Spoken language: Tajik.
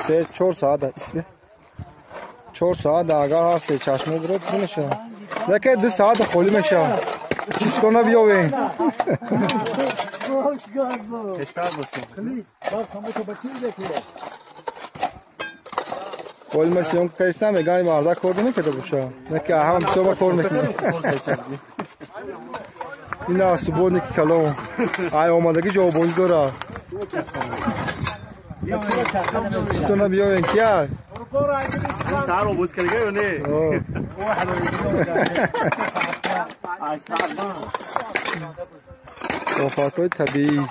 Се 4 соат исми. 4 соат агар ҳар се чашма бурад пур мешавад. Яке 2 соат холӣ мешавад. Чистона биёвем. Қол ма съёмка кардистам, мегӯям марда кор намекарда боша. Не ки ҳама бисёр ба кор мекунад. Ина субботники калон. Ай омадагӣ ҷавоббозӣ дорад. Чистона биёвем кия? Сар обоз карда ё не? Офатҳои табиӣ.